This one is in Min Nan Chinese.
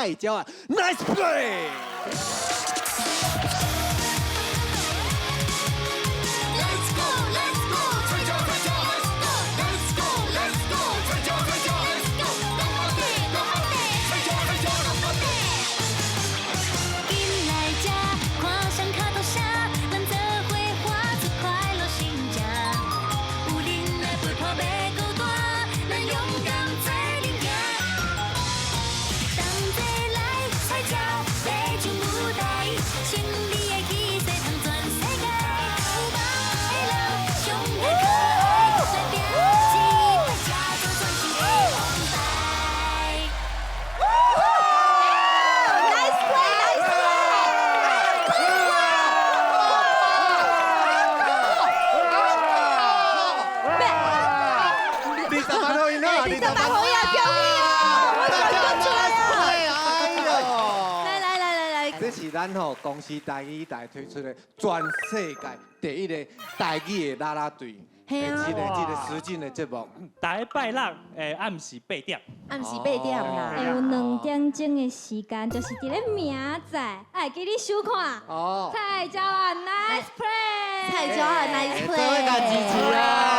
菜鳥仔，Nice play！ Let's go, let's go，菜鳥菜鳥，Let's go, let's go, let's go，菜鳥菜鳥，Let's go，頑張って頑張って，菜鳥菜鳥頑張って。緊來這，看誰跤頭聲，咱做伙活出快樂新情。有恁來陪伴欲孤單，咱勇敢做陣行。同齊來菜鳥，爬上舞台，勝利的氣勢通全世界。有夢的人上愛可愛，來拼一擺，這做全新的王牌。 Nice play, nice play。 28萬予𪜶啦， 28萬予𪜶啊，恭喜啊！我大家講出來 nice 啊！ play，哎呦！來來來來來，這是咱吼公視台語台推出的全世界第一個台語的啦啦隊，嘿啊。這個實境的節目。逐个拜六的暗時8點。暗時8點啦。會有2點鐘的時間，就是佇咧明仔載，愛記得收看。哦，菜鳥仔，nice play！菜鳥仔，nice 做伙共支持 play。啊！